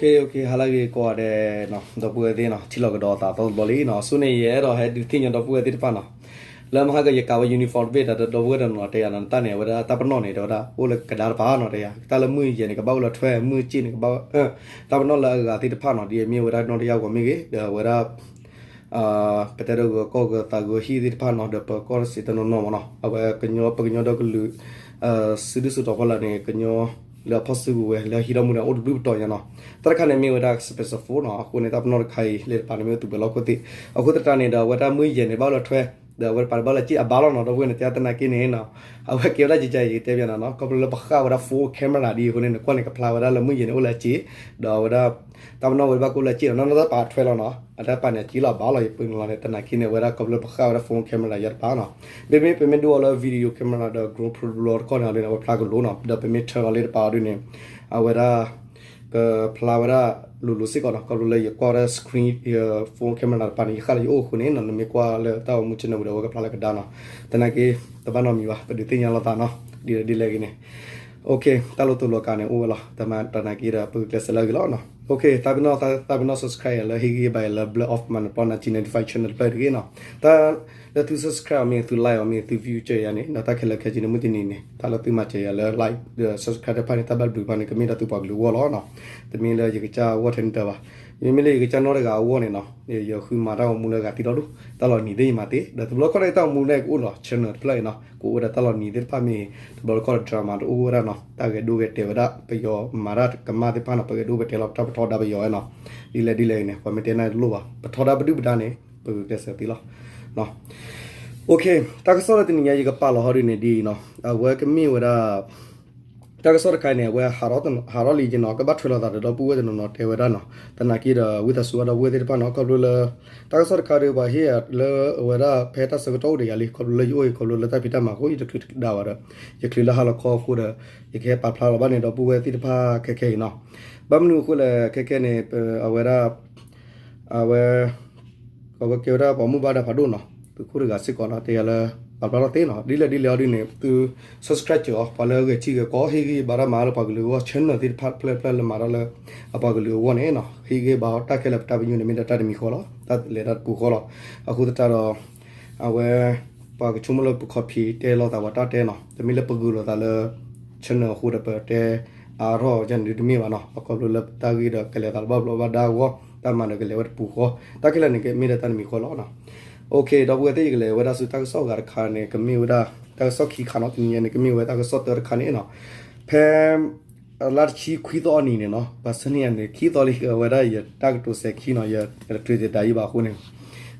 ဟါလၢအဂ့ၤကိးဂၤဒဲးနီၤ, ဒီပုၢ်ဝဲၢ်သ့ၣ်နီၤ, ထံၣ်လိာ်ကဒီးသးသီတဘျီလံနီၤ. အဆိန့ၣ် ယအဲၣ်ဒိးဟဲဒုးသ့ၣ်ညါဒီပုၢ်ဝဲၢ်သ့ၣ်တဖၣ်နီၤ, လၢမဟါကယကးဝဲ uniform တဘ့ၣ် တၢ်ဒီပုၢ်ဝဲၢ်တနီၤနီၤတဲယၤနီၤ, နတၢ်န့ၣ် အဝဲဒၣ်တၢ်ပနီၣ်န့ၣ် တဲဝဲဒၣ် အိၣ်လၢကဒါတပၤနီၤ, တဲယၤ တၢ်လၢမုၢ်ယဲၢ်န့ၣ် ကဘၣ်အိၣ်လၢထွဲ, မုၢ်စ့ၣ်န့ၣ် ကဘၣ်, တၢ်ပနီၣ်လၢအဂၤသ့ၣ်တဖၣ်နီၤ, ဒ်အမ့ၢ်ဝဲဒၣ်နီၣ်တယၢ်ဂီၤမ့ၢ်ဂ့ၤ, ဒီးအဝဲဒၣ် ပတဲဒိးဂၢၤကီၢ်ဂၢၤသးဂၢၤဟံၣ်သ့ၣ်တဖၣ်နီၤ, ဒီးပကီၢ်စ့တနီၤနီၤမးနီၤ, အဝဲကညီ ပကညီဒီကလုာ် စုဒုၣ်စုတီၤဖီလာ်န့ၣ် ကညီလၢအဖီၣ်စုကဝဲၤလၢအဟံးထီၣ်မူန့ၣ် အိၣ်တဘျုးပတီၢ်ညါနီၤ. တၢ်တခါန့ၣ်မ့ၢ်ဝဲဒၣ် special force နီၤ, အဃိန့ၣ် တၢ်ပနီၣ်တခါအံၤ လဲၤတပၤန့ၣ်မ့ၢ်သူၣ်ဘၢလီၢ်ခိၣ်သ့ၣ်, အဃိသတးန့ၣ်ဒီး အဝဲတၢ်မုၢ်ယဲၢ်န့ၣ် ဘၣ်အိၣ်လၢထွဲ, ဒီးအဝဲတပၤတဘၣ်လၢစ့ၣ်အဘၣ်လီၤနီၤ, ဒီပုၢ်ဝဲၢ်န့ၣ် တဲသနာ်က့န့ၣ်နီၤ, အဝဲကဲဝဲဒၣ်ကကဲယတဲဘၣ်နၤနီၤ, ခီဖျိလၢပဃၣ်ဝဲဒၣ် phone camera ဒ်အဃိန့ၣ် နကွၢ်န့ၣ် ကဖျါဝဲဒၣ်လၢမုၢ်ယဲၢ်န့ၣ်အိၣ်လၢအစ့ၣ်, ဒီးအဝဲဒၣ် တၢ်ပနီၣ်ဝဲဘၣ်ကအိၣ်လၢအစ့ၣ်နီၤ, နီၢ်နီၢ်တၢ်ပာ်ထွဲလီၤနီၤ, အတၢ်ပာ်န့ၣ်အစ့ၣ်လီၤဘၣ်လီၤ, ယပှ့ၤနုာ်လီၤန့ၣ် သနာ်က့န့ၣ် အဝဲဒၣ်ခီဖျိလၢပဃၣ်ဝဲဒၣ် phone camera ယၤတပၤနီၤ. မ့မ့ၢ်ပမ့ၢ်ဒိအီၤလၢ video camera ဒီး GoPro တဘျီတခီၣ်န့ၣ် အဝဲဖျါကလိၤနီၤ, ဒီးပမ့ၢ်ထၢအီၤလၢတပၤအီၤဒ်န့ၣ် အဝဲဒၣ် ကဖျါဝဲဒၣ်လိၤလိၤစ့ၢ်ကီးနီၤ, ခီဖျိလၢယကွၢ်ဝဲဒၣ် screen ယ phone camera တပၤန့ၣ် ယဃၣ်လၢယအိၣ်အဃိန့ၣ်နီၤ, နမ့ၢ်ကွၢ်လၢတၢ်အိၣ်မူ channel ဝံၤဒီး အဝဲကဖျါလၢကဒါနီၤ. သနာ်က့ တဘၣ်နီတမံၤဘၣ်, ပဒုးသ့ၣ်ညါလိာ်သးနီၤ, ဒ်လဲၣ်ဒ်လဲၣ်ဂ့ၤန့ၣ် OK, တၢ်လိၣ်တိၢ်လိာ်ကးန့ၣ်အိၣ်ဝဲလီၤ, တၢ်မၤတနာ်က့ဒီး ပဂုာ်ကျဲးစၢးလၢအဂ့ၤလီၤနီၤ. OK, သးပ့ၤနီၣ် သးပ့ၤနီၣ် subscribe ယၤလၢဟ့ၣ်ဂံၢ်ဟ့ၣ်ဘါယၤလၢ Blood of Manipur nineteen ninety-five channel တဖျၢၣ်တဂ့ၤနီၤ. တၢ်လၢသု subscribe အီၤမ့ၢ် သု like အီၤမ့ၢ် သု view စၢၤယၤန့ၣ် ဒီးတၢ်ခဲလၢာ်ခဲဆ့န့ၣ် မုၢ်တနံၤန့ၣ် တၢ်လၢသုမၤစၢၤယၤလၢ like ဒီး subscribe တဖၣ်န့ၣ် တၢ်ဘၣ်ဘျုးတဖၣ်န့ၣ် ကမ့ၢ်ဒၣ်သုပှၤကလုာ်အဂီၢ်လီၤနီၤ. တမ့ၢ်လၢယကစၢ်အဂီၢ်ထဲန့ၣ်တၢ်ဘၣ်, မ့မ့ၢ်လၢယကစၢ်နီတဂၤအဂီၢ်န့ၣ်နီၤ, ယဃုမၤတၢ်ဂီၤမူလၢအဂၤသံဒီဒူၣ်, တၢ်လီၤနံၤသ့ၣ်ယမၤသ့, ဒီးတဘျီခီၣ်ဒၣ်တၢ်ဂီၤမူလၢကအိၣ်လီၤ channel တဖျၢၣ်အံၤနီၤ, ကအိၣ်ဝဲဒၣ်တၢ်လီၤနံၤသ့ၣ်တဖၣ်မ့ၢ်ဂ့ၤ, တဘျီခီၣ်ဒီး drama တအိၣ်ဝဲဒၣ်နီၤ, တၢ်ဂဲၤဒိဂဲၤတဲာ်ဝဲဒၣ် ပယီၤမၤတၢ်ကမၣ်သ့ၣ်တဖၣ်နီၤ, ပဂဲၤဒိပတဲလီၤ တၢ်ပထီဒါပယီၤဝဲနီၤ, ဒ်လဲၣ်ဒ်လဲၣ်ဂ့ၤန့ၣ် ပှၤမ့ၢ်တဲနၢ်တလိၣ်ဘၣ်, ပထီဒါပဒုၣ်ပဒါန့ၣ် ပဂုာ်ကျဲးစၢးသ့လီၤ. OK, တၢ်ကစီၣ်လၢတနံၤညါယကပာ်လီၤဟီဒ်န့ၣ်ဒ်အံၤနီၤ, အဝဲကမ့ၢ်ဝဲဒၣ် တၢ်ကစီၣ်တခါအံၤန့ၣ် အဝဲဟးထီၣ်လံက့နီၤ, ကဘၣ်ထွဲလိာ်သးဒီးဒီပုၢ်ဝဲၢ်တနီၤနီၤတဲဝဲဒၣ်နီၤ, သနာ်က့ဒီး ဝံသးစူၤဘၣ်ဒီပုၢ်ဝဲၢ်သ့ၣ်တဖၣ်နီၤ, ခီဖျိလၢ တၢ်ကစီၣ်တခါဒီး ပှၤဟ့ၣ်လၢအဝဲဒၣ်ဖဲတၢ်ဆၢကတီၢ်အိၣ်ဒီးယၤလံ, ခီဖျိလၢယအိၣ်အံၤ ခီဖျိလၢတၢ်ဖံးတၢ်မၤအဃိ ယတချုးတကဒါဘၣ်ဒီး ယချုးလၢဟါလီၤခီအဃိဒီး ယကဟဲပာ်ဖျါလီၤဘၣ်န့ၣ် ဒီပုၢ်ဝဲၢ်သ့ၣ်တဖၣ်ခဲခဲအံၤနီၤ. ဘၣ်မနုၤအဃိလဲၣ် ခဲခဲန့ၣ် အဝဲဒၣ် အဝဲ အဝဲကဲဝဲဒၣ်ပှၤမုၢ်ဘါဒီးဖးဒိၣ်နီၤ, သုးခိၣ်တဂၤစ့ၢ်ကီးနီၤ, တဲယၤလၢ ပာ်ဖျါထီၣ်သ့နီၤ, ဒ်လဲၣ်ဒ်လဲၣ်အီၤဒ်န့ၣ် သု subscribe စၢၤအီၤ, ပှၤလၢအဂဲၤထံဂဲၤကီၢ် ဟ့ၣ်ဂံၢ်ဘါတၢ်မၤလၢပှၤကလုာ်အဂီၢ် channel သ့ၣ်တဖၣ်တဖျၢၣ်တဖျၢၣ်လၢမၤတၢ်လၢ အပှၤကလုာ်အဂီၢ်န့ၣ်နီၤ, ဟ့ၣ်ဂံၢ်ဘါအီၤ တၢ်ခဲလၢာ်ပတၢ်ပညိၣ်န့ၣ် မ့ၢ်ဒၣ်တၢ်တမံၤဃီလီၤ, တၢ်လဲၤတၢ်တပူၤဃီလီၤ. အဃိသတးဒီး အဝဲ ပှၤကဆိကမိၣ်လၢပ copy တဲလိာ်သးပှၤတၢ်တဲနီၤ, တမ့ၢ်လၢပဂုာ်လိာ်သးလၢ channel အဃိဒီးပတဲအါထီၣ်ယၤန့ၣ်ဒုးတမ့ၢ်ဘၣ်နီၤ, ခီဖျိလၢတၢ်ဂ့ၢ်ဒီးကလဲၤသးတဘၣ်ဘျီးဘၣ်ဒါအဂီၢ်, တၢ်မၤဒီးကလဲၤဝဲတပူၤဃီ, တၢ်ခဲလၢာ်န့ၣ် ကမ့ၢ်ဒၣ်တၢ်တမံၤဃီလီၤနီၤ. OK, ဒီပုၢ်ဝဲၢ်သ့ၣ် ယကလဲၤဝဲဒၣ်ဆူတၢ်ကစီၣ်အဂၤတခါန့ၣ် ကမ့ၢ်ဝဲဒၣ် တၢ်ကစီၣ်ခံခါနီၤ, တနံၤညါန့ၣ် ကမ့ၢ်ဝဲတၢ်ကစီၣ်တၢတခါန့ၣ်နီၤ, ဖဲ လါတဆံခွံသီအနံၤန့ၣ်နီၤ, ဘၣ်ဆၣ်န့ၣ်န့ၣ် ခံသီလံ အဝဲဒၣ်ယတၢ်ကတိၤစဲၤခံနီၤ, ယတချုးတဒါယံၤဘၣ်အဃိန့ၣ်,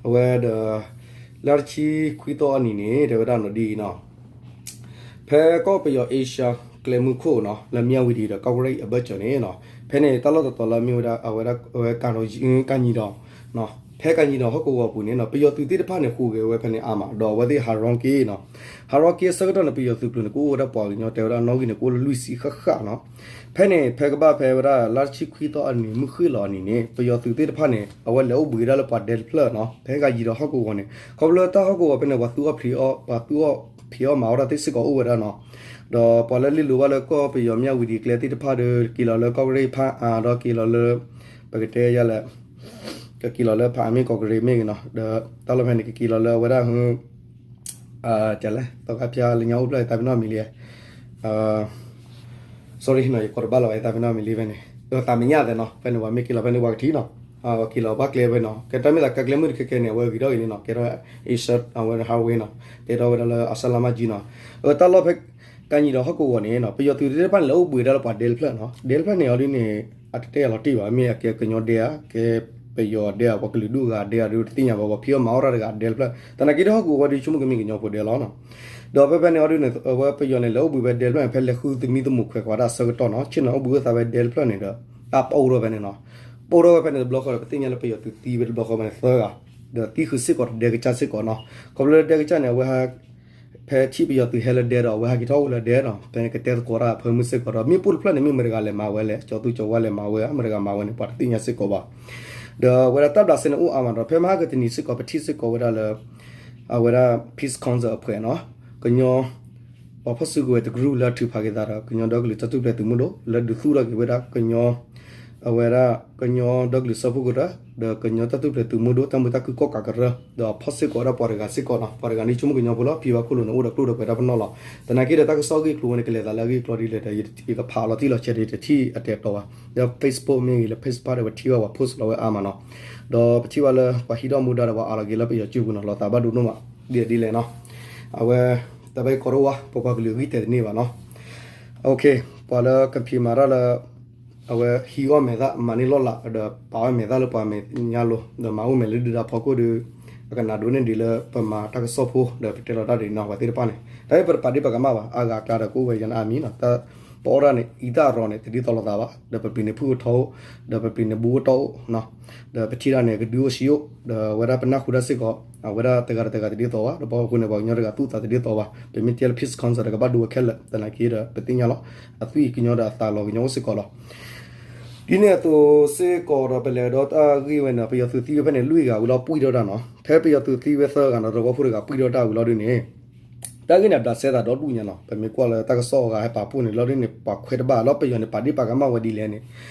အဝဲဒီး လါတဆံခွံသီအနံၤန့ၣ် တဲဝဲဒၣ်နီၤဒ်အံၤနီၤ, ဖဲကီၢ်ပယီၤ Asia ကျဲမုၢ်ခိၣ်နီၤ, လၢမၠၣ်ဝတံၤဒီးကီၢ်ကရ့ၣ်အဘၢၣ်စၢၤန့ၣ်နီၤ, ဖဲန့ၣ်တၢ်လီၢ်တတီၤလၢမ့ၢ်ဝဲဒၣ် အဝဲဒၣ် အဝဲကၣ်ဒီး ကၣ်ညီဒီး ဖဲကၣ်ညီဒီးဟီၣ်ကဝီၤအပူၤန့ၣ်နီၤ, ပယီၤသုးသ့ၣ်တဖၣ်န့ၣ် ဟူးဂဲၤဝဲဖဲန့ၣ်အါမး, ဒီးအဝဲသ့ၣ်ဟးရီက့ၤနီၤ, ဟးရီက့ၤအဆၢကတီၢ်န့ၣ် ပယီၤသုးကျိၤန့ၣ် ကအိၣ်ဝဲဒၣ်ပှၤကညီတဲဝဲဒၣ်နီၣ်ဂံၢ်န့ၣ် ကအိၣ်လၢလွံၢ်ဆံဃၣ်ဃၣ်နီၤ, ဖဲန့ၣ် ဖဲကဘၣ်ဖဲဝဲဒၣ်လါတဆံခွံသီအနံၤ မုၢ်ဃ့ၢ်လီၤအနံၤန့ၣ် ပယီၤသုးသ့ၣ်တဖၣ်န့ၣ် အဝဲလဲၤအိၣ်ဘှံးဝဲဒၣ်လၢပှၤဒဲတဖျၢၣ်နီၤ, ဖဲကၣ်ညီဒီးဟီၣ်ကဝီၤန့ၣ် ခီဖျိလၢတၢ်ဟီၣ်ကဝီၤဖဲန့ၣ် ပှၤသူၣ်အီၣ်ဖံးအီၣ် ပှၤသူၣ်အီၣ်ဖံးအီၣ်မၤအီၣ်တၢ်သ့ၣ်စ့ၢ်ကီးအိၣ်ဝဲဒၣ်နီၤ, ဒီးပှၤလၢလဲၤလိၤဘၣ်လၢကီၢ်ပယီၤမၠၣ်ဝတံၤကျဲသ့ၣ်တဖၣ်ဒီး က့ၤလီၤလၢကီၢ်ကရ့ၣ်ဖၣ်အါ ဒီးက့ၤလီၤလၢ ပကတဲယၤလဲၣ် ကက့ၤလီၤလၢဖၣ်အါမ့ၢ်ကီၢ်ကရ့ၣ်မ့ၢ်ဂ့ၤနီၤ, ဒီးတၢ်လီၢ်ဖဲန့ၣ် ကက့ၤလီၤလၢအဝဲဒၣ် ကလဲၣ် သီခါဖၠါလၢညါအိၣ်ဖျၢၣ်သးပ့ၤနီၣ်မံၤလံ sorry နီၤ ယကိးတဘၣ်လီၤဝဲသးပ့ၤနီၣ်မံၤလံဖဲန့ၣ် သးမဲာ်ညါသဲးနီၤ ဖဲန့ၣ်ပှၤမ့ၢ်က့ၤလီၤဖဲန့ၣ်ပှၤကထံၣ်နီၤ က့ၤလီၤဘၣ်ကျဲဖဲနီၤ ကဲတၢ်မ့ၢ်သးကါကျဲမုၢ်တခဲကဲန့ၣ် အဝဲဂ့ၤထီၣ်ဂ့ၤန့ၣ်နီၤ ကဲထီၣ် Asia အဝဲ highway နီၤ တဲထီၣ်ဝဲဒၣ်လၢအဆၣ်လါမၢ်ကၠံနီၤ အဝဲတၢ်လီၢ်ဖဲ ကၣ်ညီဒီးဟီၣ်ကဝီၤန့ၣ်နီၤ ပယီၤသုးသ့ၣ်တဖၣ်န့ၣ် လဲၤအိၣ်ဘှံးဝဲဒၣ်လၢပှၤဒဲတဖျၢၣ်နီၤ ဒဲတဖျၢၣ်န့ၣ်အီၤဒ်န့ၣ် အတတဲအလီၤတံၢ်ဘၣ် မ့ၢ်အကဲကညီဒဲဧါ ကဲပယီၤဒဲဧါ ပှၤကလုာ်ဒူၣ်ဂၤဒဲဧါ ဒ်တသ့ၣ်ညါဘၣ် ပှၤဖံးအီၣ်မၤအီၣ်တၢ်တဂၤဒဲတဖျၢၣ် သနာ်က့ဒီးဟီၣ်ကဝီၤဒ်ဆိကမိၣ်ကမ့ၢ်ကညီဖိဒဲလီၤနီၤ ဒီးဖဲဖဲန့ၣ်အီၤဒ်န့ၣ် အဝဲပယီၤန့ၣ် လဲၤအိၣ်ဘှံးဝဲဒဲတဖျၢၣ်န့ၣ် ဖဲလဲၤဃုသမံသမိးခွဲးခွါတၢ်အဆၢကတီၢ်နီၤ ဆ့ၣ်နီၤအိၣ်ဘှံးအိၣ်သးဝဲဒဲတဖျၢၣ်န့ၣ်ဒီး တၢ်ပအိၣ်ထီၣ်ဖဲန့ၣ်နီၤ ပအိၣ်ထီၣ်ဝဲဖဲန့ၣ်တဘျီဃီဒီး ပသ့ၣ်ညါလၢပယီၤသုးသံဝဲတဘျီဃီဖဲန့ၣ်သၢဂၤ ဒီးသံဃုာ်စ့ၢ်ကီးတဒဲကစၢ်စ့ၢ်ကီးနီၤ ခီဖျိလၢဒဲကစၢ်န့ၣ် အဝဲဟး ဖဲထံၣ်ပယီၤသုးဟဲလၢဒဲဒီး အဝဲဟးက့ၤထီၣ်အိၣ်လၢဒဲဒီး ဖဲန့ၣ်ကတဲသကိးတၢ်အဖၢမုၢ်စ့ၢ်ကီးဒီး မ့ၣ်ပိၢ်တဖျၢၣ်န့ၣ် မ့ၢ်မတၤတဂၤလဲၤမၤဝဲလဲၣ် ကၠီၤသူကၠီၤဝါလဲၤမၤဝဲ မတၤတဂၤမၤဝဲန့ၣ် ပှၤတသ့ၣ်ညါစ့ၢ်ကီးဘၣ် ဒီးဝဲဒၣ်တၢ်ဘျးစဲန့ၣ်အိၣ်အါမးဒီး ဖဲမဟါကတနံၤစ့ၢ်ကီး ပထံၣ်စ့ၢ်ကီးဝဲဒၣ်လၢ အဝဲဒၣ် Peace Council အဖှဲးနီၤ ကညီ ပှၤဖီၣ်စုကဝဲၤတကရူၢ်လၢအထုးဖးက့ၤသးဒီး ကညီဒီကလုာ်တၢ်ထူၣ်ဖျဲးသုးမုၢ်ဒိၣ် လၢဒုးသူၣ်ထီၣ်က့ၤဝဲဒၣ် ကညီ အဝဲဒၣ်ကညီဒီကလုာ်စၢဖှိၣ်ကရၢ, ဒီးကညီတၢ်ထူၣ်ဖျဲးသုးမုၢ်ဒိၣ် တၢ်မုာ်တၢ်ခုၣ်ကီၣ်ကးကရၢ, ဒီးအဖီၣ်စ့ၢ်ကီးဝဲဒၣ်ပှၤတဂၤစ့ၢ်ကီးနီၤ, ပှၤတဂၤန့ၣ်ဆိကမိၣ်ကညီဖိလီၤ, ဖံဘၣ်ခိၣ်လိာ်န့ၣ် အိၣ်ဒီးကျိၣ်ဒီးပှဲၤတၢ်ပနီၣ်လီၤ. သနာ်က့ဒီးတၢ်ကစီၣ်အဂ့ၢ်အကျိၤဝဲန့ၣ် ကလဲၤသးလၢအဂ့ၢ်အကျိၤဒ်လဲၣ်ဒီး ယကဖးအီၤလီၤတံၢ်လီၤဆဲးဒီး ယတထံၣ်အတဲာ်တီၤဘၣ်, ဒီး Facebook မ့ၢ်ဂ့ၤ လၢ Facebook ဒီးပထံၣ်ဘၣ်ပှၤ post လီၤဝဲအါမးနီၤ, ဒီးပထံၣ်ဘၣ်လၢပှၤဟံးထီၣ်မူဒါဒီး ပှၤအးလီၤက့ၤလၢပယီၤစုပူၤနီၤ, လီၤသးဘၣ်ဒိဒိၣ်မး, ဒ်လဲၣ်ဒ်လဲၣ်နီၤ, အဝဲ တၢ်ဘၣ်ကီတအိၣ်ဝဲ ပပှၤကလုာ်ဂံၢ်တဲာ်တန့ၢ်ဘၣ်နီၤ. ပှၤလၢကဖံးမၤတၢ်လၢ အဝဲဟံးအီၣ်မဲာ်သၣ် မၤန့ၢ်လီၢ်လၤ ဒီးပာ်အီၣ်မဲာ်သၣ်လၢပှၤမဲာ်ညါလိၤ ဒီးမၤအိၣ်မဲာ်လၢဒုၣ်ဒါဖီခိၣ်ဒီး အကနၣ်ဒိးန့ၢ်ဒံးလၢပမၤတၢ်ကစီၣ်ဖိ ဒီးပတဲလီၤတၢ်ဒ်နီၤ ပှၤသ့ၣ်တဖၣ်န့ၣ် တၢ်အံၤပတပာ်ဒ့ၣ်ပာ်ကမၣ်ဘၣ်, အါဂၤအကျါဒီးကအိၣ်ဝဲယၤန့ၣ်အါမံၤနီၤ, ပအီၣ်ဒၣ်န့ၣ် အံသၣ်အရီန့ၣ် တဒ်သိးလိာ်သးဘၣ်, ဒီးပပျံၤန့ၣ်ဖုၣ်အိၣ်ထီအိၣ်, ဒီးပပျံၤန့ၣ် ကဒုအိၣ်ဆံးအိၣ်, ဒီးအဝဲဒၣ်ပနၢ်ဟူတၢ်စ့ၢ်ကီး အဝဲဒၣ်တဂၤဒီးတဂၤတဒ်သိးဘၣ်, ဒီးပှၤအဃိန့ၣ် ပှၤကညီတဂၤသူၣ်သးတဒ်သိးဘၣ်, ပမ့ၢ်တဲလၢ peace council ဒီးကဘၣ်ဒိဝဲခဲလၢာ်, သနာ်က့ဒီး ပသ့ၣ်ညါလီၤ, အသွံၣ်ကညီဒီးအသးလီၤကညီအိၣ်စ့ၢ်ကီးလီၤ. ဒ်န့ၣ်အသိးစ့ၢ်ကီးဒီး ပလဲၤဒီးတၢ်ဂ့ၢ်ဝဲန့ၣ် ပယီၤသုးသံဝဲဖဲန့ၣ် လွံၢ်ဂၤဝံၤလီၤ ပှံၢ်ထီၣ်တၢ်နီၤ, ဖဲပယီၤသုးသံဝဲသၢဂၤနီၤ သဝီဖိတဂၤပှံၢ်ထီၣ်တၢ်ဝံၤလီၤဒ်န့ၣ် တၢ်ဂ့ၢ်န့ၣ် ဘျးစဲသးဒီဒူၣ်ညါနီၤ, ပမ့ၢ်ကွၢ်လၢတၢ်ကစီၣ်အဂၤဟဲပာ်ဖှိၣ်န့ၣ် လီၤဒ်န့ၣ် ပှၤခွဲးတဘၣ်လီၤ, ပယီၤန့ၣ် ပာ်ဒ့ၣ်ပာ်ကမၣ်ဝဲဒ်လဲၣ်န့ၣ်,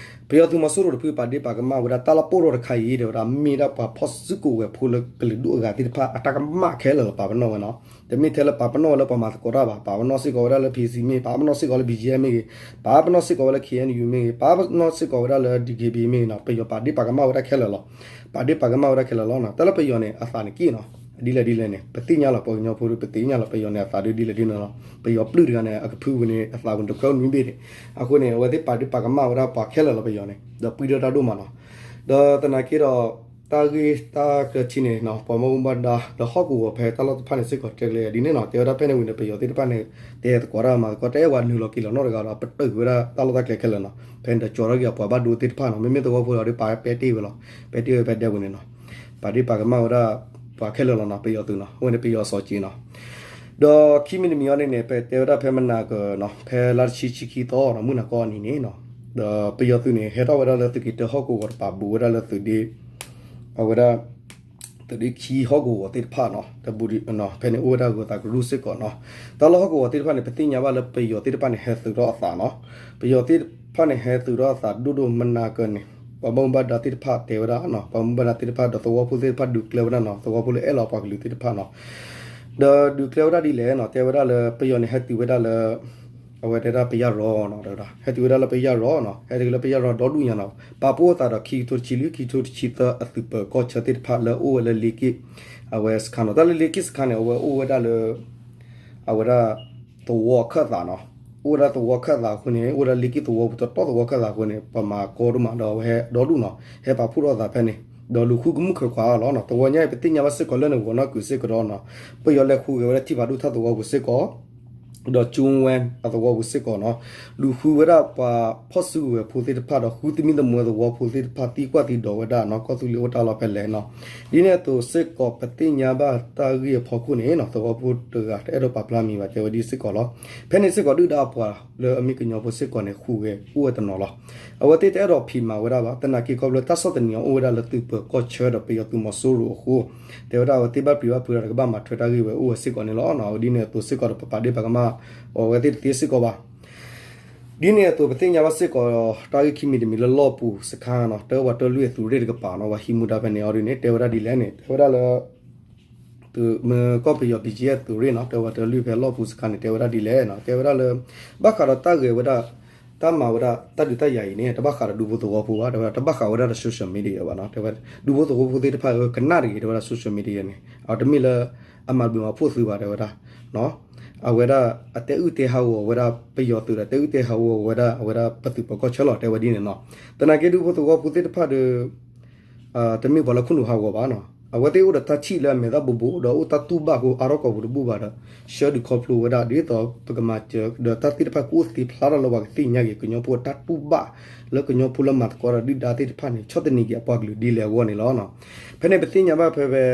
ပယီၤသုးမီၤစိရိၤတဖုပာ်ဒ့ၣ်ပာ်ကမၣ်ဝဲဒၣ် တၢ်လီၢ်ပိၢ်ထီၣ်တခါအံၤ တဲဝဲဒၣ်မ့ၢ်ဒၣ်ပှၤဖီၣ်စုကဝဲၤဖိလၢကလုာ်ဒူၣ်အဂၤသ့ၣ်တဖၣ် အတၢ်ကမၣ်ခဲလၢာ်လီၤ ပာ်ပနီၣ်ဝဲနီၤ, တမ့ၢ်ထဲလၢပာ်ပနီၣ်ဝဲလၢပှၤမၤသကိးတၢ်ဘၣ်, ပာ်ပနီၣ်စ့ၢ်ကီးဝဲဒၣ်လၢ PC မ့ၢ်ဂ့ၤ, ပာ်ပနီၣ်စ့ၢ်ကီးဝဲလၢ KNU မ့ၢ်ဂ့ၤ, ပာ်ပနီၣ်စ့ၢ်ကီးဝဲလၢ KNU မ့ၢ်ဂ့ၤ, ပာ်ပနီၣ်စ့ၢ်ကီးဝဲဒၣ်လၢ DKBA မ့ၢ်ဂ့ၤနီၤ, ပယီၤပာ်ဒ့ၣ်ပာ်ကမၣ်ဝဲဒၣ်ခဲလၢာ်လီၤ, ပာ်ဒ့ၣ်ပာ်ကမၣ်ဝဲဒၣ်ခဲလၢာ်လီၤနီၤ, တၢ်လၢပယီၤန့ၣ် အသးန့ၣ်က့ၣ်နီၤ, ဒ်လဲၣ်ဒ်လဲၣ်န့ၣ် ပသ့ၣ်ညါလီၤ, ပှၤကညီဖိဒီး ပသ့ၣ်ညါလီၤ, ပယီၤန့ၣ်အသးဒ်လဲၣ်ဒ်လဲၣ်န့ၣ်လီၤ, ပယီၤပျုၢ်တဂၤန့ၣ် အကဖုပူၤန့ၣ် အသးပူၤန့ၣ် တခွဲးအိၣ်နွံဘ့ၣ်န့ၣ်, အဃိန့ၣ် အဝဲသ့ၣ်ပာ်ဒ့ၣ်ပာ်ကမၣ်ဝဲဒၣ်ပှၤခဲလၢာ်လီၤ ပယီၤန့ၣ်, ဒီးပှံၢ်ထီၣ်တၢ်ဒိၣ်မးနီၤ, ဒီးသနာ်က့ဒီး တၢ်ဂ့ၢ်တၢ်ကျၢၤထံန့ၣ်နီၤ ပှၤဘၣ်မူဘၣ်ဒါ ဒီးဟီၣ်ကဝီၤဖဲတၢ်လီၢ်တဖၣ်န့ၣ်စ့ၢ်ကီး တဲကျဲဒ်န့ၣ်နီၤ, တဲဝဲဒၣ်ဖဲန့ၣ်ဝံၤန့ၣ် ပယီၤသ့ၣ်တဖၣ်န့ၣ် တဲသကိးတၢ်မၤသကိး တအဲၣ်ဝဲနုာ်လီၤက့ၤလီၤနီတဂၤဒီး ပတုာ်က့ၤဝဲဒၣ်တၢ်လီၢ်တၢ်ကျဲခဲလၢာ်နီၤ, ဖဲန့ၣ်ဒီးကၠီၤထီၣ်က့ၤအပှၤဘၣ်ဒိသ့ၣ်တဖၣ်နီၤ, မ့မ့ၢ်သဝီဖိဒီး ပာ်ပဲတ့ၢ်ဝဲလီၤ, ပဲတ့ၢ်ဝဲဖဲဒဲပူၤန့ၣ်နီၤ, ပာ်ဒ့ၣ်ပာ်ကမၣ်ဝဲဒၣ် ပှၤခဲလၢာ်လီၤနီၤ, ပယီၤသုးနီၤ, အဝဲန့ၣ်ပယီၤစီၤက့ၤနီၤ, ဒီးခံမံၤတမံၤအံၤန့ၣ်န့ၣ် ပတဲဝဲဒၣ်ဖဲမနၤကနီၤ ဖဲလါတဆံဆံခံသီနီၤ မုၢ်နၤကီၢ်အနံၤန့ၣ်နီၤ, ဒီးပယီၤသုးန့ၣ် ဟဲထီၣ်ဝဲဒၣ်လၢသုးက့ၤတၢဟီၣ်ကဝီၤတပၤ ဘူးဝဲဒၣ်လၢသုးဒ့ အဝဲဒၣ် သုးဒ့ခံဟီၣ်ကဝီၤသ့ၣ်တဖၣ်နီၤ, တဘူးဒံးနီၤ, ဖဲန့ၣ်အိၣ်ဝဲဒၣ်ဂၢၤသးကရူၢ်စ့ၢ်ကီးနီၤ, တၢ်လီၢ်ဟီၣ်ကဝီၤသ့ၣ်တဖၣ်န့ၣ် ပသ့ၣ်ညါဘၣ်လၢပယီၤသ့ၣ်တဖၣ်န့ၣ် ဟဲသုးထီၣ်အသးနီၤ, ပယီၤသ့ၣ်တဖၣ်န့ၣ် ဟဲသုးထီၣ်အသးဒိၣ်ဒိၣ်မးနၤကန့ၣ် ပှၤဘၣ်မူဘၣ်ဒါသ့ၣ်တဖၣ်တဲဝဲဒၣ်နီၤ, ပှၤဘၣ်မူဘၣ်ဒါသ့ၣ်တဖၣ်ဒီးသဝီဖိသ့ၣ်တဖၣ်ဒုးကျဲဝဲဒၣ်နီၤ, သဝီဖိလၢအဲၣ်လီၤပှၤကလုာ်သ့ၣ်တဖၣ်နီၤ, ဒီးဒုးကျဲဝဲဒၣ်ဒ်လဲၣ်နီၤ, တဲဝဲဒၣ်လၢ ပယီၤန့ၣ်ဟဲတုၤဝဲဒၣ်လၢ အဝဲတဲဒၣ်ပယၢ်ရီနီၤ, ဟဲတုၤဝဲဒၣ်လၢပယၢ်ရီနီၤ, ဟဲတုၤလၢပယၢ်ရီဒီဒူၣ်ညါနီၤ, ပာ်ဖှိၣ်အသးဒီးခံကထိတဆံလွံၢ် ခံကထိတဆံသၢအသုးပၢၤကီၢ်ဆၢသ့ၣ်တဖၣ်လၢအိၣ်ဝဲလၢလ့က့ၣ် အဝဲစခါနီၤ, တၢ်လၢလ့က့ၣ်စခါန့ၣ် အဝဲအိၣ်ဝဲဒၣ်လၢ အဝဲဒၣ် သဝီခၢၣ်သးနီၤ, အိၣ်ဝဲဒၣ်သဝီခၢၣ်သးအဃိန့ၣ် အိၣ်ဝဲဒၣ်လ့က့ၣ်သဝီပူၤ တတီၢ်သဝီခၢၣ်သးအဃိန့ၣ် ပှၤမၤကီဒိၣ်မး ဒီးအဝဲဟဲဒီဒူၣ်နီၤ, ဟဲပာ်ဖှိၣ်ထီၣ်အသးဖဲန့ၣ်, ဒီးလူၤဃုကမူၣ်ခဲးခွါလီၤနီၤ, သဝီညါအံၤ ပသ့ၣ်ညါဘၣ်စ့ၢ်ကီးလၢန့ၣ် ဂီၤနီၢ်ကုာ်စ့ၢ်ကီးဒီးနီၤ, ပယီၤလဲၤဃုဂဲၤဝဲဒၣ်ထံဖးဒိၣ်ထၣ်သဝီပူၤစ့ၢ်ကီး ဒီးကၠူဝဲအသဝီပူၤစ့ၢ်ကီးနီၤ, လူၤဃုဝဲဒၣ်ပှၤဖီၣ်စုကဝဲၤဖိသ့ၣ်တဖၣ် ဒီးဃုသမံသမိးသဝီဖိသ့ၣ်တဖၣ် သံကွၢ်သံဒိးဝဲဒၣ်နီၤ, ကီၢ်သူလ့ၤအိၣ်တၢ်လီၢ်ဖဲလဲၣ်နီၤ, ဒ်န့ၣ်အသိးစ့ၢ်ကီး ပသ့ၣ်ညါဘၣ်တၢ်ဂ့ၢ်အဖီခိၣ်န့ၣ်နီၤ, သဝီဖိတဂၤတအဲၣ်ဒိးပာ်ဖျါမံၤဘၣ် တဲဝဲဒ်စ့ၢ်ကီးလီၤ, ဖဲန့ၣ်စ့ၢ်ကီးဒုၣ်ဒါအပှၤလၢအမ့ၢ်ကညီဖိစ့ၢ်ကီးန့ၣ် ဃုဂဲၤအိၣ်ဝဲတနီၤလီၤ, အဝဲသ့ၣ်တအဲၣ်ဒိးဖံးမၤဝဲဒၣ်ဘၣ်, သနာ်က့ခီဖျိလၢတၢ်ဆီၣ်သနံးအီၤအိၣ်ဝဲဒၣ်လၢသုးပၢၤကီၢ်ဆၢဒီးပယီၤသုးမီၤစိရိၤအဃိ တဲဝဲဒၣ်အဝဲသ့ၣ်ဘၣ်ပျံၤဘၣ်ဖုးဒီး တကဘၣ်မၤထွဲတၢ်ဂ့ၢ်ဝဲအိၣ်ဝဲစ့ၢ်ကီးန့ၣ်လီၤ. ဒ်န့ၣ်အသိးစ့ၢ်ကီးဒီး ပပာ်ဒ့ၣ်ပာ်ကမၣ်အီၤဝဲသ့ၣ်တသ့စ့ၢ်ကီးဘၣ်. ဒ်န့ၣ်အသိး ပသ့ၣ်ညါဘၣ်စ့ၢ်ကီး တၢ်ဂ့ၢ်ခံမံၤတမံၤလၢလီၢ်ပူၤစခါနီၤ, တၢဝးတၢလွံၢ်အသုးရ့ၣ်တကပၤနီၤ, ပှၤဟံးမူဒါဖဲန့ၣ်အီၤဒ်န့ၣ် တဲဝဲဒၣ်ဒ်လဲၣ်န့ၣ် တဲဝဲဒၣ်လၢ သုးမ့ၢ်ကီၢ်ပယီၤ BGF သုးရ့ၣ်နီၤ, တၢဝးတၢလွံၢ်ဖဲလီၢ်ပူၤစခါန့ၣ် တဲဝဲဒၣ်ဒ်လဲၣ်နီၤ, တဲဝဲဒၣ်လၢ ဘၣ်ဃးဒီးတၢ်ဂဲၤဝဲဒၣ် တၢ်မၤဝဲဒၣ် တၢ်ဒုးတၢ်ယၤအံၤန့ၣ် တဘၣ်ဃးဒီးဒူဖိသဝီဖိဘၣ်, တဲဝဲဒၣ် တဘၣ်ဃးဝဲဒၣ်ဒီး social media ဘၣ်နီၤ, တဲဝဲ ဒူဖိသဝီဖိသ့ၣ်တဖၣ်ကနၣ်တဂ့ၤ တဲဝဲဒၣ် social media န့ၣ် အတမ့ၢ်လၢ အမၤဘျုးမၤဖှိၣ်သုဘၣ် တဲဝဲဒၣ် အဝဲဒၣ်အတဲအုၣ်တဲဟးဂီၤဝဲဒၣ် ပယီၤသုးဒီး တဲအုၣ်တဲဟးဂီၤဝဲဒၣ် အဝဲဒၣ်ပသုးပၢၤကီၢ်ဆၢလီၤ တဲဝဲဒ်န့ၣ်နီၤ. သနာ်က့ဒူဖိသဝီဖိသ့ၣ်တဖၣ်ဒီး တမ့ၢ်ပှၤလၢခိၣ်နူာ်ဟးဂီၤဘၣ်နီၤ, အဝဲသ့ၣ်အိၣ်ဒီးတၢ်ထံၣ်လၢအမဲာ်သၣ်ဘိးဘိး ဒီးအိၣ်တၢ်တူၢ်ဘၣ်အဃိ အါထီၣ်ကိာ်ပူၤတဘူၣ်ဘၣ်ဒီး ဆှၢဒုးခီဖျိဝဲဒၣ် ဒ်သိးပကမၤစၢၤဒီးတၢ်သ့ၣ်တဖၣ်ကအိၣ်သ့ဖျါထီၣ်လၢပှၤကသ့ၣ်ညါက့ၤ ကညီဖိအတၢ်တူၢ်ဘၣ် လၢကညီဖိလၢမၤသကိးဒီးဒုၣ်ဒါသ့ၣ်တဖၣ်န့ၣ် ဆီၣ်သနံးက့ၤအပှၤကလုာ်ဒ်လဲၣ်အဂီၢ်န့ၣ်လီၤ. ဖဲန့ၣ်ပသ့ၣ်ညါဘၣ်ဖဲဖဲ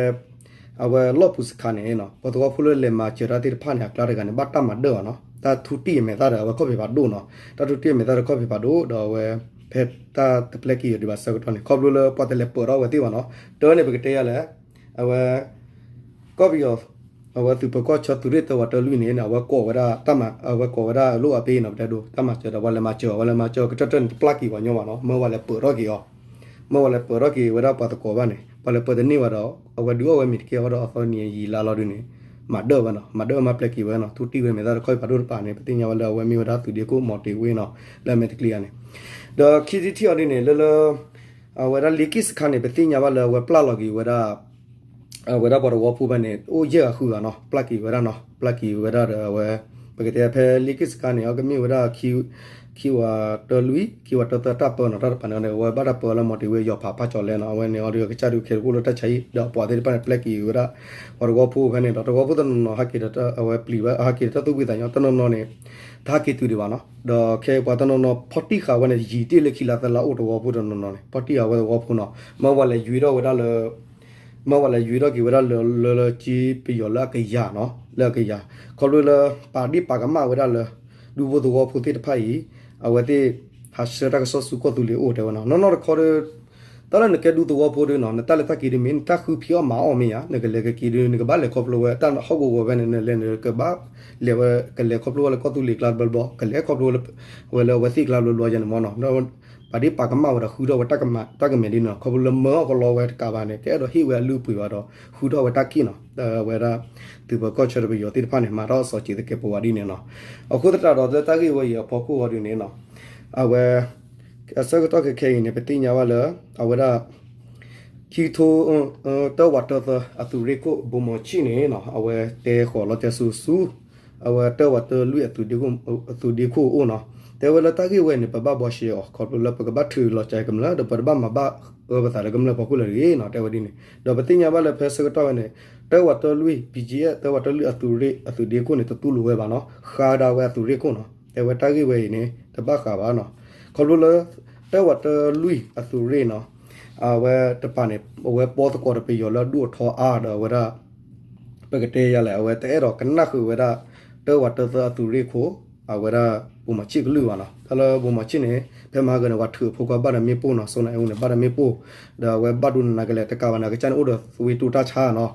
အဝဲလီၢ်ပူၤစခါန့ၣ် ပှၤသဝီဖိလၢလဲၤမၤစၢၤတၢ်သ့ၣ်တဖၣ်န့ၣ် အကျါတဂၤန့ၣ် ဘၣ်တၢ်မၤဒၢၣ်အီၤနီၤ, တၢ်ထူတံၢ်အမဲာ်သၣ်ဒီး အဝဲခီၣ်ဖံးဖးဒိၣ်နီၤ, တၢ်ထူတံၢ်အမဲာ်သၣ်ဒီးခီၣ်ဖံးဖးဒိၣ် ဒီးအဝဲ ဖဲတၢ်တပျဲက့ၤယိာ်ဒံးဘၣ်ဆၢကတီၢ်န့ၣ် ခီဖျိလၢပှၤတလဲၤပၢၤထီၣ်ဝဲသ့ၣ်ဘၣ်နီၤ, တၢ်န့ၣ်ပကတဲယၤလဲၣ်, အဝဲ ကီၢ်ပယီၤ အဝဲသုးပၢၤကီၢ်ဆၢသုးရ့ၣ်တၢဝးတၢလွံၢ်န့ၣ် အဝဲကိးဝဲဒၣ်တၢ်မၤ အဝဲကိးဝဲဒၣ်လိၣ်အပ့ၤနီၤ ပတဲဒိ တၢ်မၤစၢၤဒီး ပှၤလဲၤမၤစၢၤ အဝဲလဲၤမၤစၢၤကတၢၢ်တၢၢ်န့ၣ် တပျၢ်က့ၤပှၤညီဘၣ်နီၤ မၢဝဲလဲၤပၢၤထီၣ်က့ၤအီၤ မၢဝဲလဲၤပၢၤထီၣ်က့ၤဝဲဒၣ်ပှၤသကိးဘၣ်န့ၣ် ပှၤလဲၤပၢၤတန့ၢ်ဘၣ်ဒီး အဝဲဒုးအီၣ်ဝဲမ့ၤတကဲအီၤဒီးအသီနံၤယံာ်လါလီၤဒုးန့ၣ် မၤဒၢၣ်ဝဲနီၤ မၤဒၢၣ်မၤပျဲက့ၤဝဲနီၤ ထူတံၢ်ဝဲမ့ၢ်သၣ်တခီအံၤဖးဒိၣ်တပၤန့ၣ် ပသ့ၣ်ညါဘၣ်လၢအဝဲမ့ၢ်ဝဲဒၣ်သုးဒ့ခိၣ်မီၤတ့ၤဝ့နီၤ လၢအမဲာ်တကျံၤဧါန့ၣ် ဒီးခံထံၣ်ထံၣ်အီၤဒ်န့ၣ် လၢလၢ အဝဲဒၣ်လ့က့ၢ်စခါန့ၣ် ပသ့ၣ်ညါဘၣ်လၢအဝဲပျၢ်လီၤက့ၤဝဲဒၣ် အဝဲဒၣ်ပှၤသဝီဖိဖဲန့ၣ် အိၣ်ယဲၢ်ဂၤဃုဂၤနီၤ ပျၢ်က့ၤဝဲဒၣ်နီၤ ပျၢ်က့ၤဝဲဒၣ်ဒီးအဝဲ ပကတဲဖဲလ့က့ၢ်စခါန့ၣ် အကမ့ၢ်ဝဲဒၣ် ခံဝးတၢလွံၢ် ခံဝးတၢသၢတၢ်ပၢနီၤ တၢ်တပၤန့ၣ် အဝဲဘၣ်တၢ်ပၢလၢမီၤတ့ၤဝ့ယီၤဖးဖးကၠီၤလဲနီၤ အဝဲန့ၣ်အီၤဒီးကစၢ်ဒုးခဲတအိၣ်လၢတၢ်ဆါဟံၣ် ဒီးအပှၤသ့ၣ်တဖၣ်န့ၣ် ပျဲက့ၤဝဲဒၣ် ပှၤသဝီဖိဖဲန့ၣ်ဒီး သဝီဖိတနီၤနီၤ ဟဲက့ၤဒီးအဝဲပျံၤဝဲ ဟဲက့ၤဒီးတၢ်သူၣ်ဖှံသးညီ တနီၤနီၤန့ၣ် တဟဲက့ၤတုၤဒံးဘၣ်နီၤ ဒီးခဲအံၤပှၤတနီၤနီၤ ဖီၣ်တံၢ်ဃာ်ဝဲန့ၣ် ယံာ်တ့ၢ်လၢခံလါသၢလါအိၣ်သဝီဖိတနီၤနီၤန့ၣ် ဖီၣ်တံၢ်ဃာ်ဝဲသဝီဖိနီၤ မၢဝဲလဲၤယွံထီၣ်ဝဲဒၣ်လၢ မၢဝဲလဲၤယွံထီၣ်က့ၤဝဲဒၣ်လၢ လၢလၢကၠ့ပယီၤလၢအကယၤနီၤ လၢအကယၤ ခီဖျိလၢ ပာ်ဒ့ၣ်ပာ်ကမၣ်ဝဲဒၣ်လၢ ဒူဖိသဝီဖိသ့ၣ်တဖၣ်အံၤ အဝဲသ့ၣ် ဟးဆှၢတၢ်ကစီၣ်ဆူကီၢ်သူလ့ၤအိၣ်တဲဝဲနီၤ နီၢ်နီၢ်တခီဒီး တၢ်လၢနကဲဒူသဝီဖိဒီးနီၤ နတၢ်လဲၤတၢ်က့ၤဒုးမ့ၢ် နတၢ်ဃုဖံးအီၣ်မၤအီၣ်မ့ၢ်ဧါ နကလဲၤကက့ၤဒုး နကဘၣ်လဲၤခီဖျိဝဲ တၢ်ဟီၣ်ကဝီၤဝဲန့ၣ် နလဲၤနကဘၣ်လဲၤဝဲ ကလဲၤခီဖျိဝဲလၢကီၢ်သူလ့ၤကျါတဘျီဘျီ ကလဲၤခီဖျိဝဲလၢ ဝဲလၢအဝဲသ့ၣ်ကျါဘျီဘျီယဲန့ၣ်မ့ၢ်နီၤ ဒီး ပာ်ဒ့ၣ်ပာ်ကမၣ်ဝဲဒီးဃုထီၣ်ဝဲတၢ်ကမၣ် တၢ်ကမၣ်ဒ်န့ၣ်နီၤ ခီဖျိလၢမၢအီၣ်ကလီဝဲတကးဘၣ်န့ၣ် တအဲၣ်ဒိးဟ့ၣ်ဝဲအလုၢ်အပှ့ၤဘၣ်ဒီး ဃုထီၣ်ဝဲတၢ်က့ၣ်နီၤ ဒီးဝဲဒၣ် သုးပၢၤကီၢ်ဆၢဒီးပယီၤသ့ၣ်တဖၣ်န့ၣ် မၤထီၣ်အစီၤစံးသကဲးပဝးဒ်န့ၣ်နီၤ အဃိသတးဒီးလၢတၢ်ဂ့ၢ်ဝဲအံၤအဖီခိၣ်အီၤဒ်န့ၣ်နီၤ အဝဲ အဆၢကတီၢ်ခဲခဲအံၤန့ၣ် ပသ့ၣ်ညါဘၣ်လၢ အဝဲဒၣ် ခံကထိ တၢဝးတၢသၢအသုးရ့ၣ်ခိၣ် ဘိမီၤဆံၣ်န့ၣ်နီၤ အဝဲတဲဃီၤလီၤတဲဆူဆူ အဝဲတၢဝးတၢလွံၢ်အသုးဒ့ခိၣ် အသုးဒ့ခိၣ်အိၣ်နီၤ တဲဝဲလၢတၢ်ဂ့ၢ်ဝဲန့ၣ် ပဘၣ်ဘှီရှဲအီၤ ခီဖျိလၢပကဘၣ်ထုးလီၤက့ၤကမျၢၢ် ဒီးပတဘၣ်မၤဘၣ်အၢပသးလၢကမျၢၢ်ဖီခိၣ်လၢၤတဂ့ၤနီၤ တဲဝဲဒ်န့ၣ် ဒီးပသ့ၣ်ညါဘၣ်လၢဖဲဆၢကတီၢ်ဝဲန့ၣ် တၢဝးတၢလွံၢ် ဘံၣ်ကၠံၣ်အဲၣ် တၢဝးတၢလွံၢ်အသုးရ့ၣ် အသုးဒ့ခိၣ်န့ၣ် တတူၢ်လိာ်ဝဲဘၣ်နီၤ ဃါဒၣ်ဝဲအသုးရ့ၣ်ခိၣ်နီၤ တဲဝဲတၢ်ဂ့ၢ်ဝဲအံၤန့ၣ် တဘၣ်ဃးဘၣ်နီၤ ခီဖျိလၢ တၢဝးတၢလွံၢ်အသုးရ့ၣ်နီၤ အဝဲတပၤန့ၣ် အဝဲပီသကိးဒီးပယီၤလၢအဒိၣ်အထီအါဒီးအဝဲဒၣ် ပကတဲယၤလဲၣ် အဝဲတအဲၣ်ဒိးကနၣ်ဃုာ်ဝဲဒၣ် တၢဝးတၢသၢအသုးရ့ၣ်ခိၣ် အဝဲဒၣ် ဘိမီၤဆံၣ်ကလုၢ်ဘၣ်နီၤ တၢ်လၢဘိမီၤဆံၣ်န့ၣ် ဖဲမဟါဂၤန့ၣ် ပှၤထုးအဖိခွါဘၣ်ဒီးမ့ၣ်ပိၢ်နီၤ စိန့ၣ်အူန့ၣ် ဘၣ်ဒီးမ့ၣ်ပိၢ် ဒီးအဝဲဘၣ်ဒိနးနးကလဲာ် တကးဘၣ်န့ၣ် အကစၢ်န့ၣ်အိၣ်ဒီးသွ့တိတၢ်ဆါနီၤ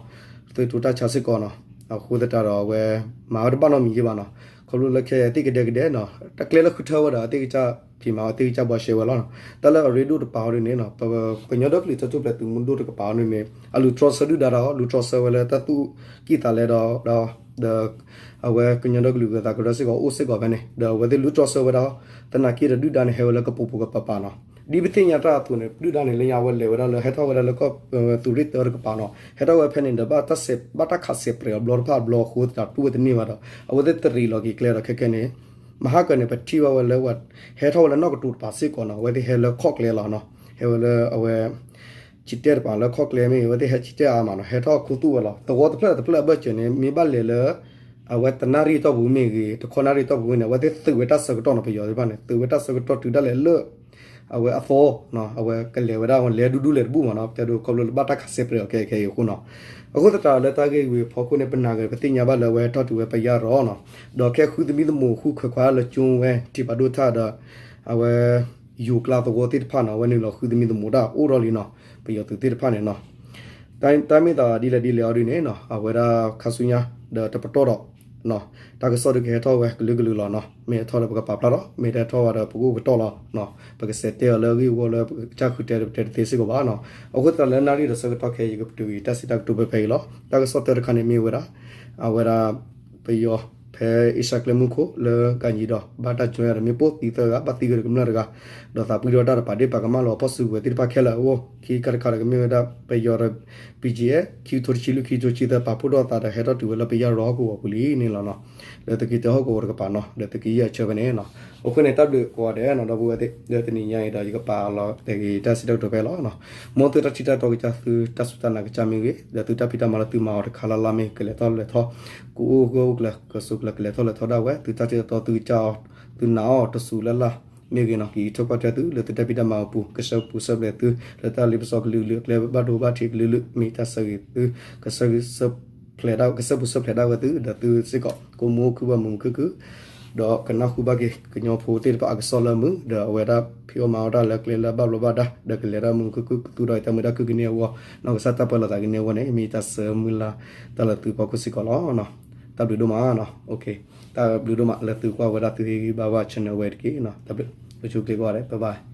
သွ့တိတၢ်ဆါစ့ၢ်ကီးနီၤ အဃိသတးဒီးအဝဲ မၤဝဲတဘၣ်နီတမံၤယ့ၢ်ဘၣ်နီၤ ခီဖျိလၢခဲအံၤသ့ၣ်ကဒဲကဒဲနီၤ တၢ်ကျဲလၢဃုထၢဝဲဒီးအသ့ၣ်ကစၢ်ဖံးမၤဝဲသ့ၣ်ကစၢ်ဘှီရှဲဝဲလီၤနီၤ တၢ်လၢအရ့ဒိၣ်တပၤအီၤဒ်န့ၣ်နီၤ ပကညီဒီကလုာ်တၢ်ထူၣ်ဖျဲးသုးမုၢ်ဒိၣ်တကပၤအီၤဒ်န့ၣ် အလူၤတြီဆၢဒုၣ်ဒါဒီး လူၤတြီဆၢဝဲလၢတၢ်သူၣ်ကံၢ်သးလဲဒီး ဒီး အဝဲကညီဒီကလုာ်ဂၢၤသးကရၢစ့ၢ်ကီးအိၣ်စ့ၢ်ကီးဖဲန့ၣ် ဒီးအဝဲသ့ၣ်လူၤတြီဆၢဝဲဒၣ် သနာ်က့ဒီးဒုၣ်ဒါန့ၣ်ဟဲဝဲလၢကပိာ်ပိာ်ကပၤပၤနီၤ ဒ်ပသ့ၣ်ညါတၢ်အသိးန့ၣ် ဒုၣ်ဒါန့ၣ်လၢညါဝဲလဲၤဝဲဒၣ်လၢဟဲထီၣ်ဝဲဒၣ်လၢကီၢ် သုးရ့ၣ်တၢတကပၤနီၤ ဟဲထီၣ်ဝဲဖဲန့ၣ်ဒီး ဘၣ်တၢ်ခးစဲးပြဲးအဘျီတဖၣ်အဘျီအဃိသတးတူၢ်ဝဲတန့ၢ်ဘၣ်ဒီး အဝဲသ့ၣ်တရံးလီၤက့ၤကျဲဒီးခဲခဲန့ၣ် မဟါကၢၤန့ၣ် ပထံၣ်ဘၣ်ဝဲလၢ ဟဲထီၣ်ဝဲလၢနီၢ်ကတိၤတပၤစ့ၢ်ကီးနီၤ အဝဲသ့ၣ်ဟဲလၢခီၣ်ကျဲလီၤနီၤ ဟဲဝဲလၢအဝဲ ဆံတဲတပၤလၢခီၣ်ကျဲမ့ၢ်ဂ့ၤ အဝဲသ့ၣ်ဟဲဆံတဲအါမးနီၤ ဟဲထီၣ်ခူသူၣ်ဝဲလီၤ သဝီတဖျၢၣ်တဖျၢၣ်အဘၢၣ်စၢၤန့ၣ် မ့ၢ်ဘၣ်လဲၤလၢ အဝဲတနၣ်ရံၣ်တီၢ်ပူၤမ့ၢ်ဂ့ၤ တခီနၣ်ရံၣ်တီၢ်ပူၤမ့ၢ်န့ၣ် အဝဲသ့ၣ်သုးဝဲတၢ်ဆၢကတီၢ်နီၤ ပယီၤသ့ၣ်တဖၣ်န့ၣ် သုးဝဲတၢ်ဆၢကတီၢ်တုၤဒၣ်လဲာ်လၢ အဝဲအသီ အဝဲကလဲၤဝဲဒၣ်လဲၤဒူဒူလဲၤတဘူၣ်မးနီၤ တဲဒိးခီဖျိလၢဘၣ်တၢ်ခးစဲးပြဲးအီၤခဲအံၤခဲအံၤအဃိနီၤ အဃိသတးလၢတၢ်ဂ့ၢ်ဝံၤအဖီခိၣ်န့ၣ် ပနၢ်ဂ့ၤပသ့ၣ်ညါဘၣ်လၢအဝဲဟဲထီၣ်တုၤဝဲပယၢ်ရီနီၤ ဒီးခဲဃုသမံသမိးဃုခွဲးခွါလၢကၠိဝဲ ထံၣ်ဖးဒိၣ်ထၣ်ဒီး အဝဲ ယိၤကျါသဝီသ့ၣ်တဖၣ်နီၤ အဝဲနုာ်လီၤဃုသမံသမိးတၢ်အိၣ်ထီၣ်လံနီၤ ပယီၤသုးသ့ၣ်တဖၣ်န့ၣ်နီၤ တၢ်မ့ၢ်သးဒ်လဲၣ်ဒ်လဲၣ်အီၤဒ်န့ၣ်နီၤ အဝဲဒၣ်ခါဆူညါ ဒီးတပတီၢ်ဒီး တၢ်ကစီၣ်ဒုးကဟဲထီၣ်ဝဲကလုာ်ကလုာ်လီၤနီၤ မ့ၢ်ဟဲထီၣ်ဒီးပကပာ်ဖျါထီၣ် မ့ၢ်တဟဲထီၣ်ဘၣ်ဒီးပကအိၣ်ကတီၢ်လီၤ ပကစးတဲအီၤလၢအဂ့ၢ်အဝီလၢပကစၢ်ဃုတဲဒီးပတဲတသ့စ့ၢ်ကီးဘၣ်နီၤ အဃိသတးလၢနၣ်ရံၣ်ဒီးဆၢကတီၢ်ခဲအံၤ ယကပတုာ်က့ၤတၢ်စံးတၢ်ကတိၤဖဲဖဲအံၤလီၤ တၢ်ကစီၣ်တၢတခါန့ၣ်မ့ၢ်ဝဲဒၣ် အဝဲဒၣ် ပယီၤဖဲအ့ရှါကျဲမုၢ်ခိၣ်လၢကၣ်ယံၤဒီး ဘၣ်တၢ်ကၠွဲဒီးမ့ၣ်ပိၢ်သံသၢဂၤ ဘၣ်သံဂ့ၤဒီးကမျၢၢ်တဂၤ ဒီးသးပှံၢ်ထီၣ်တၢ်ဒီးပာ်ဒ့ၣ်ပာ်ကမၣ်လီၤအဖီၣ်စုကဝဲၤသ့ၣ်တဖၣ်ခဲလၢာ်အဂီၢ် ခံခါတခါဒီးကမ့ၢ်ဝဲဒၣ် ပယီၤဒီး ဘံၣ်ကၠံၣ်အဲၣ် ခံကထိတဆံလွံၢ် ခံကထိတဆံသၢ ပာ်ဖှိၣ်ထီၣ်သးဒီးဟဲထီၣ်တုၤဝဲလၢပယၢ်ရီဟီၣ်ကဝီၤပူၤလံန့ၣ်လီၤနီၤ လၢသုးက့တၢဟီၣ်ကဝီၤတကပၤနီၤ လၢသုးက့ယဲၢ်အဆၢဖဲန့ၣ်နီၤ အဃိန့ၣ် တၢ်ဘျုးကိးဂၤဒဲးနီၤ ဒီပုၢ်ဝဲၢ်သ့ၣ် လၢတနံၤညါအံၤဒီး ယကပာ်လီၤတဲာ်က့ၤတၢ်စံးတၢ်ကတိၤဖဲအံၤလီၤနီၤ မ်သုတၢ်ထံၣ်တၢ်တီကစၢ် သုတၢ်စူၢ်တၢ်နာ်ကစၢ်မ့ၢ်ဂ့ၤ ဒီးသုတၢ်ဖံးတၢ်မၤလၢသုမၤအီၤတခါလၢ်လၢ်မ့ၢ်ဂ့ၤ ကလဲၤထီၣ်လဲၤထီ ကအိၣ်ဂၢၢ်အိၣ်ကျၢၤ ကစိၤကျၢၤ ကလဲၤထီၣ်လဲၤထီဒၣ်ဝဲ သုတၢ်ထံၣ်တၢ်တီသုကစၢ်အီၤ သုနာ်အီၤတစူၤလၢ်လၢ်မ့ၢ်ဂ့ၤနီၤ ကယံာ်ထီၣ်ကီၢ်ထဲသု လၢသုတၢ်ဖံးတၢ်မၤအပူၤ ကဆှၢပူၤဆှၢပျဲသု လၢတၢ်လ့ပစီကလုာ်ကလုာ် အကျဲဘၣ်ဒိဘၣ်ထံးကလုာ်ကလုာ် မ့ၢ်တၢ်ဆၢဂ့ၤသု ကဆှၢဂ့ၤဆှၢဖျဲးဒၣ် ကဆှၢပူၤဆှၢဖျဲးဒၣ်ဝဲသု ဒီးသုစ့ၢ်ကီး ကိးမုၢ်အိၣ်ခုၣ်ဘၣ်မုာ်မုာ်ခုၣ်ခုၣ် ဒီးကနၢ်ဟူဘၣ်က့ၤကညီဖိသ့ၣ်တဖၣ်အကစီၣ်လၢမုာ် ဒီးအဝဲဒၣ်ဖံးအီၣ်မၤအီၣ်တၢ်လၢကျဲလၢဘၣ်ဘျီးဘၣ်ဒါ ဒီးကလဲၤတၢ်မုာ်ခုၣ်ခုၣ် ကသူၣ်ထီၣ်အံၤတၢ်မုာ်တၢ်ခုၣ်ကန့ၢ်အဂီၢ် နီၢ်ကစၢ်တၢ်ပၢလီၤသးကန့ၢ်အဂီၢ်န့ၣ် မ့ၢ်တၢ်ဆၢမုၢ်လၢ်တၢ်လၢသုဖီခိၣ်စ့ၢ်ကီးလီၤ. တၢ်ဘျုးဒိၣ်မး, တၢ်ဘျုးဒိၣ်မးလၢသုကွၢ်ဝဲဒၣ်သုဟ့ၣ်ဂံၢ်ဘါဝဲ channel ဝဲတက့ၢ်. တၢ်ဘျုး, ပဆူၣ်ချ့ကိးဂၤဒဲး, bye bye.